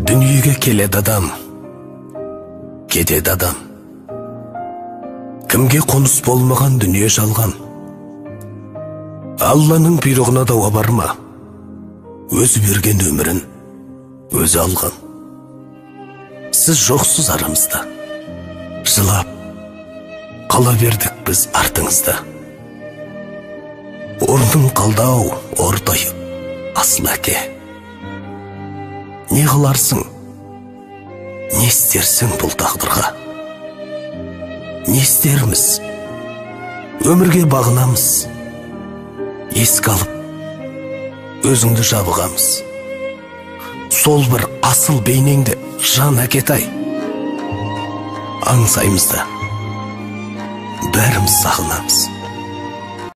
Дүниеге келеді адам, кетеді адам. Кімге қоныс болмаған дүние жалған. Алланың бұйрығына дауа бар ма? Өзі берген өмірін өзі алған. Сіз жоқсыз арамызда. Жылап қала бердік біз артыңызда. Орның қалды-ау ортайып, асыл әке. Не қыларсың, не істерсің бұл тағдырға? Не істерміз? Өмірге бағынамыз. Еске алып, өзіңді жабығамыз. Сол бір асыл бейнеңді, жан әкетай, аңсаймыз да, бәріміз сағынамыз.